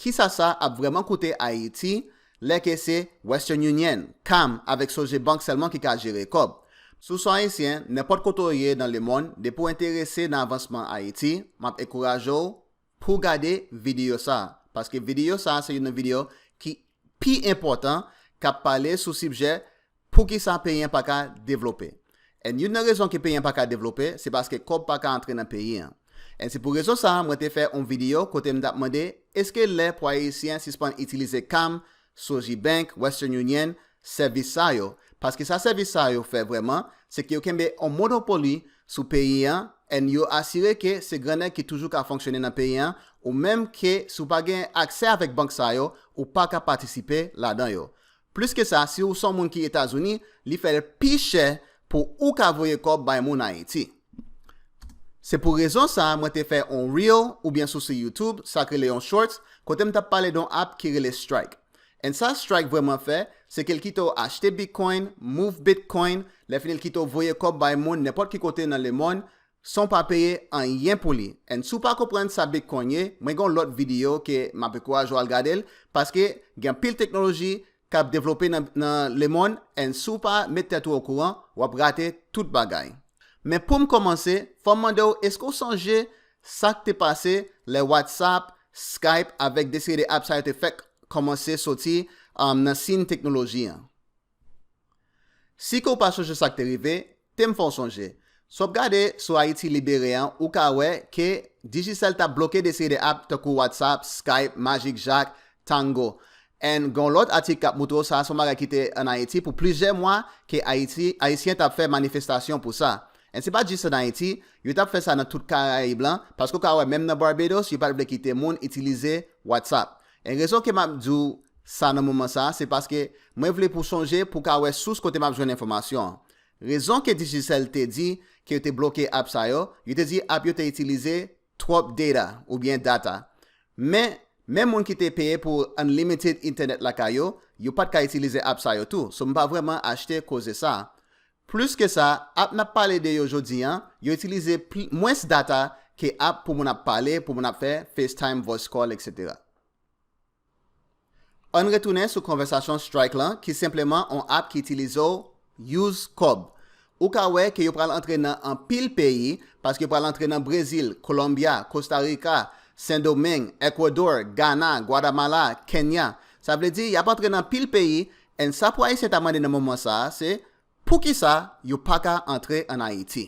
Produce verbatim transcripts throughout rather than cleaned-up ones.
Kisa sa ap vrèman koute Ayiti lè ke se Western Union, Chime avèk Sogebank sèlman ki ka jere kòb? Si w se yon Ayisyen, nenpòt kote w ye nan lemonn, depi w enterese nan avansman Ayiti, m ap enkouraje w pou w gade videyo sa a. Paske videyo sa a se youn nan videyo ki pi enpòtan, k ap pale sou sijè poukisa peyi an pa ka devlope. And youn nan rezon ke peyi an pa ka devlope, se paske kòb pa ka antre nan peyi an. And se pou rezon sa a, mwen te fè yon videyo kote m t ap mande, èske lè pou Ayisyen sispann itilize Chime, Sogebank, Western Union, sèvis sa yo? Paske sa sèvis sa yo fè vrèman, se ke yo kenbe yon monopoli sou peyi an, and yo asire ke se grannèg ki toujou ka fonksyone nan peyi an, ou menm ke si w pa gen aksè avèk bank sa yo, ou pa ka patisipe ladan yo. Plis ke sa, si w se yon moun ki Etazini, li fè l pi chè pou ou ka voye kòb bay moun Ayiti. Se pou rezon sa a, mwen te fè yon reel oubyen sou, sou YouTube, sa k rele yon shorts, kote m t ap pale de yon app ki rele Strike. And sa Strike vrèman fè, se ke l kite w achte Bitcoin, move Bitcoin, lè fini l kite w voye kòb bay moun nenpòt ki kote nan lemonn, san w pa peye anyen pou li. And si w pa konprann sa Bitcoin ye, mwen gen yon lòt videyo ke m ap ankouraje w al gade l, paske gen anpil teknoloji k ap devlope nan, nan lemonn, and si w pa met tèt ou okouran, w ap rate tout bagay. Men pou m kòmanse, fò m mande w, èske w sonje sa k te pase lè WhatsApp, Skype avèk de seri de app sa yo te fèk kòmanse soti, um, nan sin teknoloji an? Si ke w pa sonje sa k te rive, te m fè w sonje. Si w ap gade sou Ayiti Libere an, ou ka wè ke Digicel t ap bloke de seri de app tankou WhatsApp, Skype, Magic Jack, Tango. And gen yon lòt atik k ap moutre w sa, se yon bagay ki te ann Ayiti pou plizyè mwa ke Ayiti, Ayisyen t ap fè manifestasyon pou sa. And se pa jis ann Ayiti, yo t ap fè sa nan tout Karayib lan, paske w ka wè menm nan Barbados, yo pa t vle kite moun itilize WhatsApp. And rezon ke m ap di w sa nan moman sa a, se paske mwen vle pou w sonje pou w ka wè sous kote m ap jwenn enfòmasyon an. Rezon ke Digicel te di ke yo te bloke app sa yo, yo te di app yo te itilize twòp data oubyen data. Men, men moun ki te peye pou unlimited internet lakay yo, yo pa t ka itilize app sa yo tou. So, m pa vrèman achte koze sa a. Plis ke sa, app n ap pale de yo jodi an, yo itilize pli, mwens data ke app pou moun ap pale, pou moun ap fè FaceTime, voice call, et cetera. Ann retounen sou konvèsasyon Strike lan, ki senpleman yon app ki itilize w use kòb. Ou ka wè ke yo pral antre nan anpil peyi, paske yo pral antre nan Brezil, Kolonbya, Kosta Rika, Sendomeng, Ekwadò, Gana, Gwadamala, Kenya. Sa vle di, y ap antre nan anpil peyi, and sa pou Ayisyen ta mande nan moman sa a, se poukisa yo pa ka antre ann Ayiti?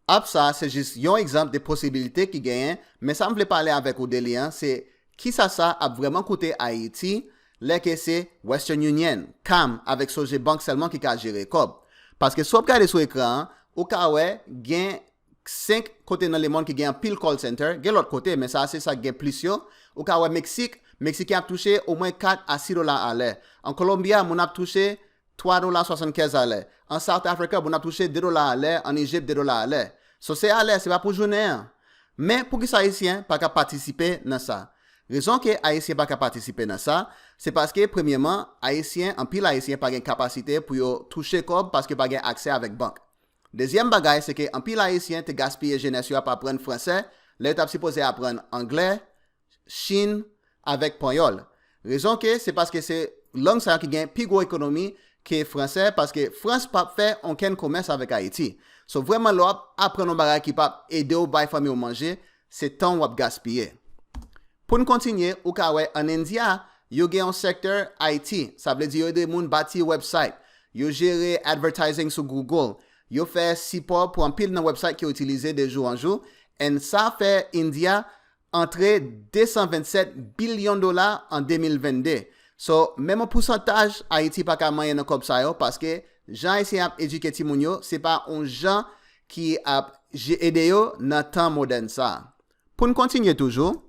App sa a se jis yon egzanp de posibilite ki genyen, men sa m vle pale avèk ou de li an, se kisa sa ap vrèman koute Ayiti lè ke se Western Union, Chime avèk Sogebank sèlman ki ka jere kòb. Paske si w ap gade sou ekran an, ou ka wè gen senk kote nan lemonn ki gen anpil call center, gen lòt kote, men sa a se sa k gen plis yo. Ou ka wè Meksik, Meksiken ap touche omwen kat a sis dola alè. An Kolonbya, moun ap touche twa dola swasannkenz alè. An South Africa, moun ap touche de dola alè, an Ijip, de dola alè. So, se alè, se pa pou jounen an. Men, poukisa Ayisyen pa ka patisipe nan sa? Rezon ke Ayisyen pa ka patisipe nan sa, se paske, premyeman, Ayisyen, anpil Ayisyen pa gen kapasite pou yo touche kòb paske pa gen aksè avèk bank. Dezyèm bagay, se ke anpil Ayisyen te gaspiye jenès yo ap aprann fransè, lè yo t ap sipoze aprann anglè, chin, avèk panyòl. Rezon ke, se paske se lang sa yo ki gen pi gwo ekonomi ke fransè, paske Frans p ap fè onkenn komès avèk Ayiti. So, vrèman, lè w ap aprann yon bagay ki p ap ede w bay fanmi w manje, se tan w ap gaspiye. Pou n kontinye, ou ka wè ann India, yo gen yon sektè I T, sa vle di yo ede moun bati website, yo jere advertising sou Google, yo fè sipò pou anpil nan website ke yo itilize de jou an jou, and sa fè India antre de san vennsèt bilyon dola an de mil vennde. So, menm yon pousantaj Ayiti pa ka manyen nan kòb sa yo, paske jan Ayisyen ap edike timoun yo, se pa yon jan ki ap je-, ede yo nan tan modèn sa a. Pou n kontinye toujou,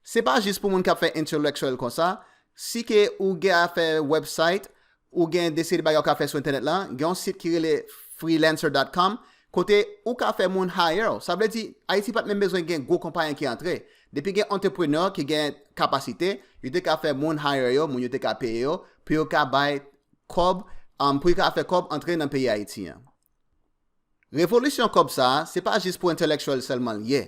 se pa jis pou moun k ap fè intellectual konsa, si ke ou gen afè website, ou gen de seri bagay ou ka fè sou entènèt lan, gen yon sit ki rele freelancer dot com, kote ou ka fè moun hire w. Sa vle di, Ayiti pa t menm bezwen gen gwo konpayi ki antre. Depi gen entrepreneur ki gen kapasite, yo te ka fè moun hire yo, moun yo te ka peye yo, pou yo ka bay kòb, um, pou yo ka fè kòb antre nan peyi Ayiti an. Revolisyon kòb sa a, se pa jis pou intellectual sèlman l ye.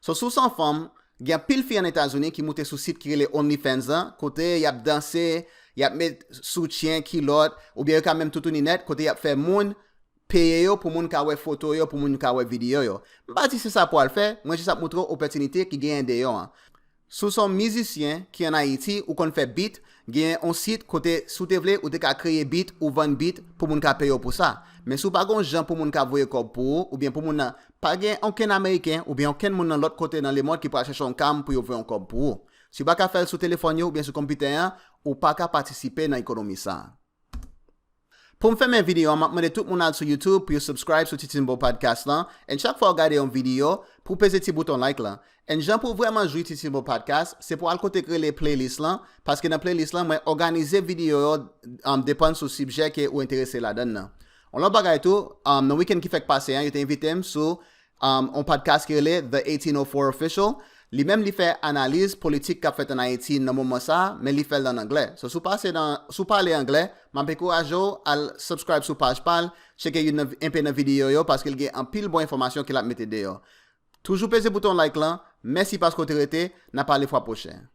So, si w se yon fanm, Gen anpil fi ann Etazini ki moute sou sit ki rele OnlyFans lan, kote y ap danse, y ap met soutyen, kilòt, oubyen yo ka menm toutouni nèt, kote y ap fè moun peye yo pou moun ka wè foto yo, pou moun ka wè videyo yo. M pa di se sa pou al fè, mwen jis ap moutre w opòtinite ki genyen deyò an. Si w se yon mizisyen ki ann Ayiti, ou konn fè beat, genyen yon sit kote, si w te vle, ou te ka kreye beat ou vann beat pou moun ka peye w pou sa. Men si w pa gen yon jan pou moun ka voye kòb pou ou, oubyen pou moun nan pa gen okenn Ameriken oubyen okenn moun nan lòt kote nan lemond ki pral chèche yon kam pou yo voye yon kòb pou ou. Si w pa ka fè l sou telefòn yo oubyen sou konpitè an, ou pa ka patisipe nan ekonomi sa a. Pou m fèmen videyo an, m ap mande tout moun al sou YouTube pou yo subscribe sou Titi Nbo Podcast lan. And chak fwa w gade yon videyo, pou w peze ti bouton like lan. And jan pou w vrèman jwi Titi Nbo Podcast, se pou w al kote k rele playlist lan, paske nan playlist lan, mwen òganize videyo yo, um, depann sou sijè ke ou enterese ladan l nan. Yon lòt bagay tou, um, nan wikenn ki fèk pase an, yo te envite m sou um, on podcast ki rele The eighteen oh four Official. Li menm li fè analiz politik k ap fèt ann Ayiti nan moman sa a, men li fè l ann anglè. So, si w pase nan, si w pale anglè, m ap ankouraje w al subscribe sou paj pa l, tcheke youn nan, enpe nan videyo yo, paske l gen anpil bon enfòmasyon ke l ap mete deyò. Toujou peze bouton like lan, mèsi paske w te rete, n a pale fwa pwochen.